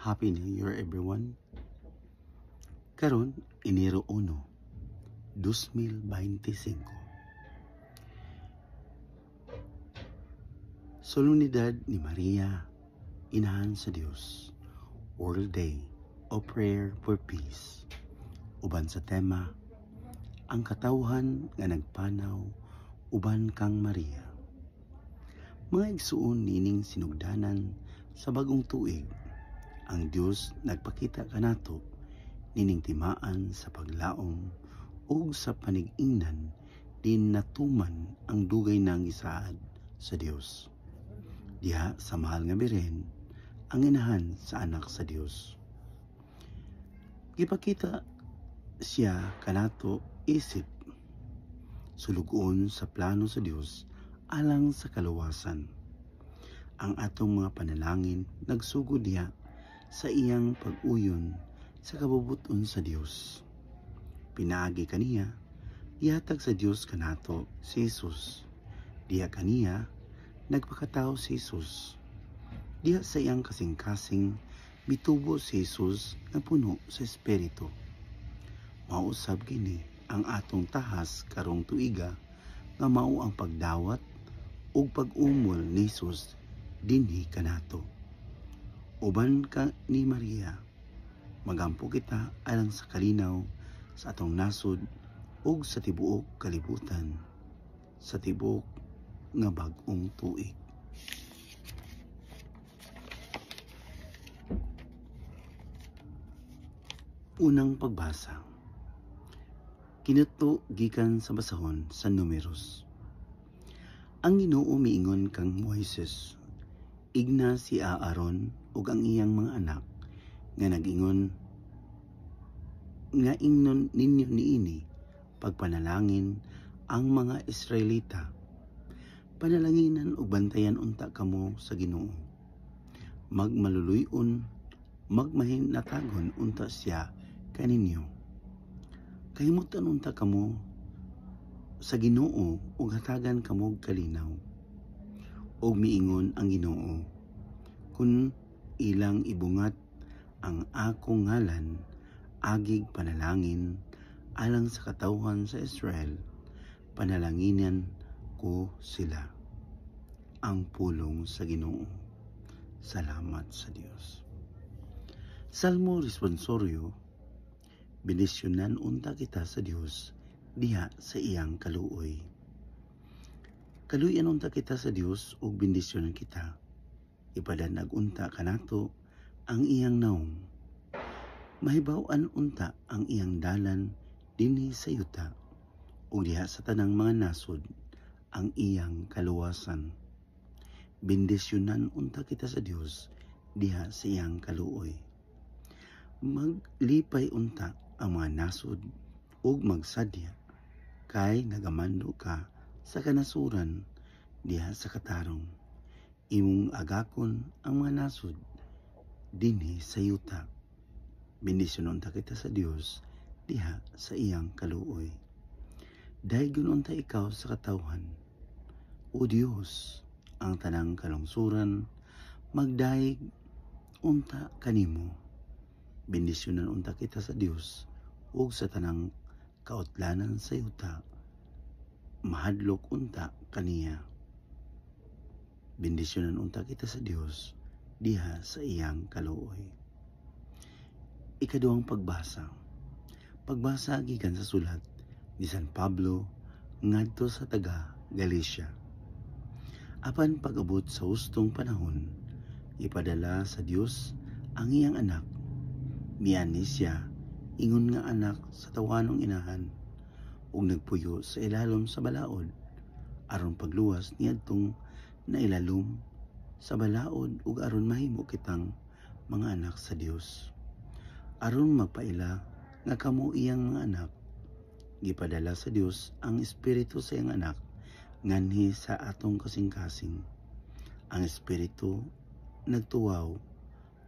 Happy New Year, everyone. Karon, Enero 1, 2025. Solemnidad ni Maria, Inahan sa Dios. World Day of Prayer for Peace. Uban sa tema, ang katawhan nga nagpanaw uban kang Maria. Mga igsuon, nining sinugdanan sa bagong tuig, ang Dios nagpakita kanato nining timaan sa paglaom ug sa panig-ingnan din natuman ang dugay nang gisaad sa Dios. Diha sa mahal nga Birhen, ang inahan sa anak sa Dios. Gipakita siya kanato isip sulugoon sa plano sa Dios alang sa kaluwasan. Ang atong mga panalangin nagsugod diha sa iyang pag-uyon sa kabubuton sa Dios. Pinaagi kaniya, gihatag sa Dios kanato si Jesus. Diha kaniya, nagpakatao si Jesus. Diha sa iyang kasing-kasing, mitubo si Jesus nga puno sa Espiritu. Mausab kini ang atong tahas karong tuiga nga mao ang pagdawat ug pag-umol ni Jesus dinhi kanato. Uban ka ni Maria, magampo kita alang sa kalinaw sa atong nasod ug sa tibuok kalibutan, sa tibuok nga bag-ong tuig. Unang pagbasa. Kinuto gikan sa basahon sa Numeros. Ang Ginoo miingon kang Moises, igna si Aaron ug ang iyang mga anak nga nag-ingon nga ingnon ninyo niini pagpanalangin ang mga Israelita. Panalanginan ug bantayan unta kamo sa Ginoo. Magmaluluy-on, magmahinatagon unta siya kaninyo. Kahimutan unta kamo sa Ginoo ug hatagan kamo og kalinaw. Ug miingon ang Ginoo, kun ilang ibungat ang akong ngalan agig panalangin alang sa katawhan sa Israel, panalanginan ko sila. Ang pulong sa Ginoo. Salamat sa Dios. Salmo responsorio. Bendisyonan unta kita sa Dios diha sa iyang kaluoy. Kaluyan unta kita sa Dios ug bendisyonan kita. Ipadanag unta kanato ang iyang naong. Mahibaw-an unta ang iyang dalan dinhi sa yuta ug diha sa tanang mga nasod ang iyang kaluwasan. Bendisyonan unta kita sa Dios diha sa iyang kaluoy. Maglipay unta ang mga nasod ug magsadya kay nagamando ka sa kanasuran diha sa katarong. Imong agakon ang mga nasod dinhi sa yuta. Bendisyon unta kita sa Dios diha sa iyang kaluoy. Daygon unta ikaw sa katawhan. O Dios, ang tanang kalungsuran magdayeg unta kanimo. Bendisyonan unta kita sa Dios ug sa tanang kautlanan sa yuta. Mahadlok unta kaniya. Bendisyonan unta kita sa Dios diha sa iyang kaluoy. Ikaduhang pagbasa. Pagbasa gikan sa sulat ni San Pablo ngadto sa taga Galacia. Apan pag-abot sa hustong panahon, ipadala sa Dios ang iyang anak. Miani siya ingon nga anak sa tawanong inahan ug nagpuyo sa ilalom sa balaod aron pagluwas niadtong nailalom sa balaod ug aron mahimo kitang mga anak sa Dios. Aron magpaila nga kamo iyang mga anak, gipadala sa Dios ang Espiritu sa iyang anak nganhi sa atong kasing-kasing. Ang Espiritu nagtuwaw,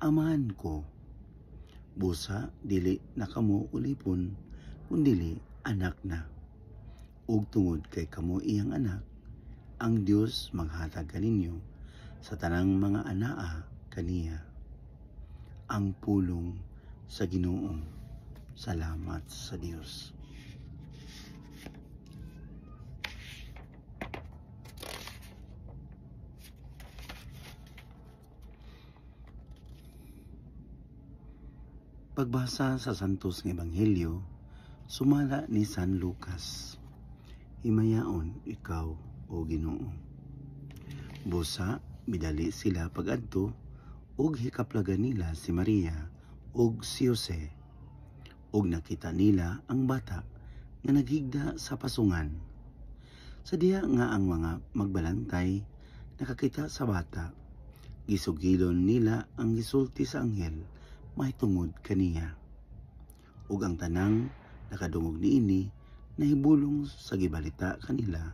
Amahan ko. Busa dili na kamo ulipon, kundili anak na. Ug tungod kay kamo iyang anak, ang Dios maghatag kaninyo sa tanang mga anaa kaniya. Ang pulong sa Ginoo. Salamat sa Dios. Pagbasa sa Santos nga Ebanghelyo sumala ni San Lucas. Himayaon ikaw, o Ginoo. Busa midali sila pagadto ug hikaplagan nila si Maria ug si Jose, ug nakita nila ang bata nga naghigda sa pasungan. Sa diha nga ang mga magbalantay nakakita sa bata, gisugilon nila ang gisulti sa anghel mahitungod kaniya. Ug ang tanang nakadungog niini nahibulong sa gibalita kanila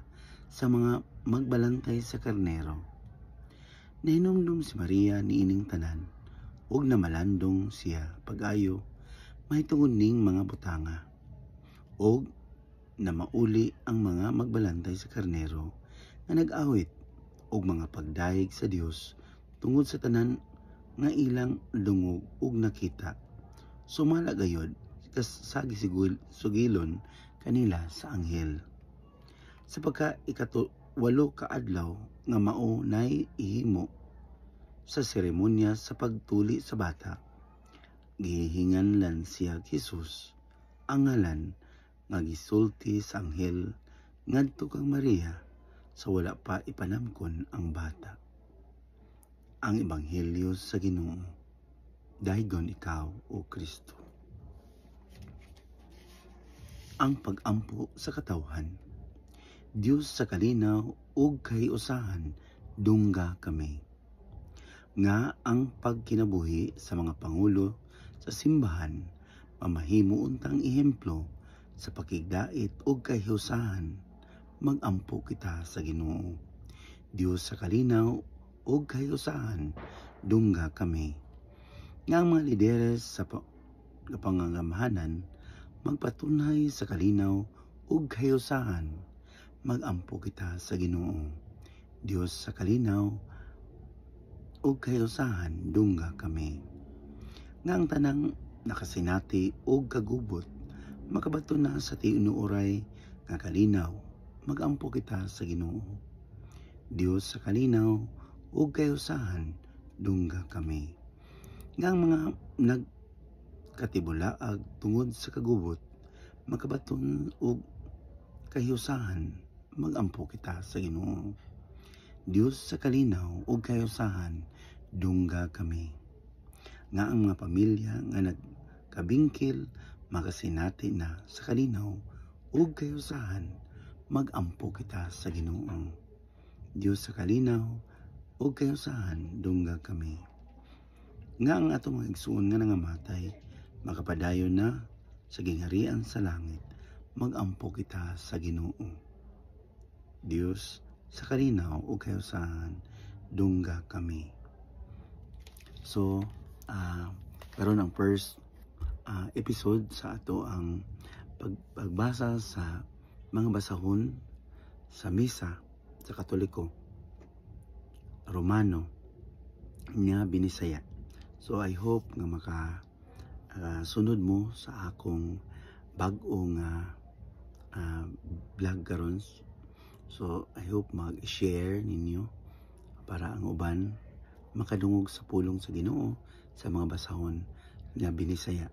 sa mga magbalantay sa karnero. Nahinumdum si Maria niining tanan ug namalandong siya pag-ayo mahitungod ning mga butanga. Og namauli ang mga magbalantay sa karnero nga nag-awit og mga pagdayeg sa Dios tungod sa tanan nga ilang dungog ug nakita. Sumala gayod sa sugilon kanila sa anghel. Sa pagka 8 ka adlaw nga mao nay ihimo sa seremonya sa pagtuli sa bata, gihinganlan siya Jesus ang ngalan nga gisulti sa anghel ngadto kang Maria sa wala pa ipanamkon ang bata. Ang Ebanghelyo sa Ginoo. Daygon ikaw, o Kristo. Ang pagampo sa katawhan. Dios sa kalinaw ug kahiusahan, dungga kami. Nga ang pagkinabuhi sa mga pangulo sa simbahan mamahimo untang ehemplo sa pakigdait ug kahiusahan, magampo kita sa Ginoo. Dios sa kalinaw ug kahiusahan, dungga kami. Nga ang mga lideres sa pangangamhanan magpatunay sa kalinaw ug kahiusahan, magampo kita sa Ginoo. Dios sa kalinaw ug kahiusahan, dungga kami. Nga ang tanang nakasinati ug kagubot makabato na sa tinuoray nga kalinaw, magampo kita sa Ginoo. Dios sa kalinaw ug kahiusahan, dungga kami. Nga ang mga nagkatibulaag tungod sa kagubot makabaton og kahiusahan, magampo kita sa Ginoo. Dios sa kalinaw ug kahiusahan, dungga kami. Nga ang mga pamilya nga nagkabingkil makasinati na sa kalinaw ug kahiusahan, magampo kita sa Ginoo. Dios sa kalinaw ug kahiusahan, dungga kami. Nga ang atong mga igsuon nga nangamatay makapadayon na sa gingharian sa langit, magampo kita sa Ginoo. Dios sa kalinaw ug kahiusahan, dungga kami. So, karon ang first episode sa ato ang pagbasa sa mga basahon sa misa sa Katoliko Romano nga Binisaya. So I hope nga maka sunod mo sa akong bag-o nga vlog karon. So I hope mag-share ninyo para ang uban makadungog sa pulong sa Ginoo sa mga basahon nga Binisaya.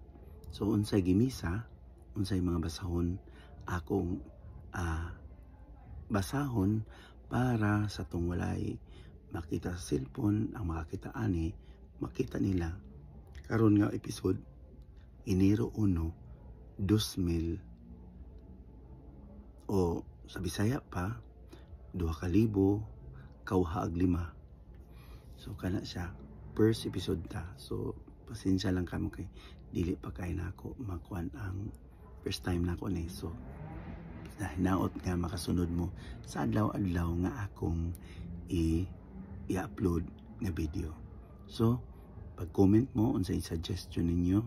So unsay gimisa, unsay mga basahon akong basahon para sa tong walay makita sa cellphone, ang makakita ani makita nila karon nga episode Enero 1, 2000 o sa Bisaya pa 2025. So kana siya first episode ta. So pasensya lang kamo kay dili pa kay nako makuan ang first time nako ni. So hinaot nga makasunod mo sa adlaw-adlaw nga akong i-upload nga video. So pag-comment mo unsay suggestion ninyo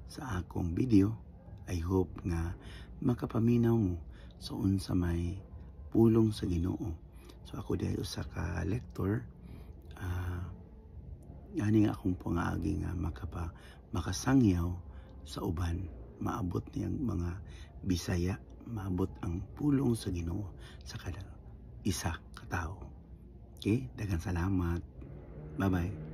sa akong video, I hope nga makapaminaw mo sa unsa may pulong sa Ginoo. So ako diay usa ka lector Gani nga akong pangaagi nga makasangyaw sa uban, maabot niyang mga Bisaya, maabot ang pulong sa Ginoo sa kada isa ka tawo. Okay, daghang salamat. Bye-bye.